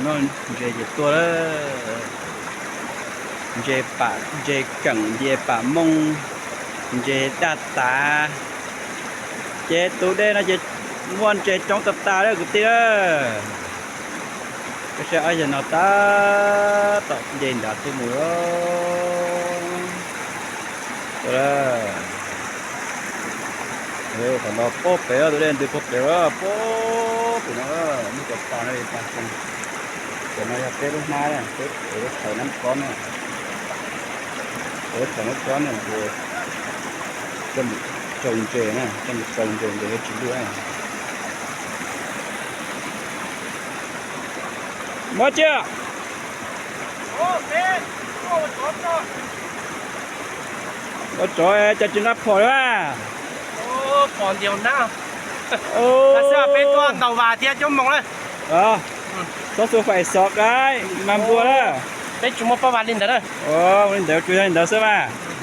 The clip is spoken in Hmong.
Noj ntses ces tuaj lawm. Ntses pam, ntses keem, ntses pam mooj, ntses daj tav. Ces tus dej no ces muaj ntses coob tag tag lawm kwv tij na. Koj saib ob yawg no tab tom nce nrad tuaj mus. Tuaj lawm. Qhov no puag pem, tus dej ntws puag pem, puag pem no, muaj cov pas no, pas xoo. Cov no yog peb lub hnab na, peb lub thawv nab kob na. Peb lub thawv nab kob na, ces coj mus tsau ntses na, coj mus tsau ntses, ntses yuav tsis luaj na. Muab cia. Ua tsov, cas tsis nqa phom li a? Pom ntiav na. Xwb peb tuaj ntaus vas thiab coob moo lawm. Txhob xu faim xov qaib mas npua na. Peb tsis muaj pob vas li ntawd na. Li ntawd tsuas yog li ntawd xwb mas.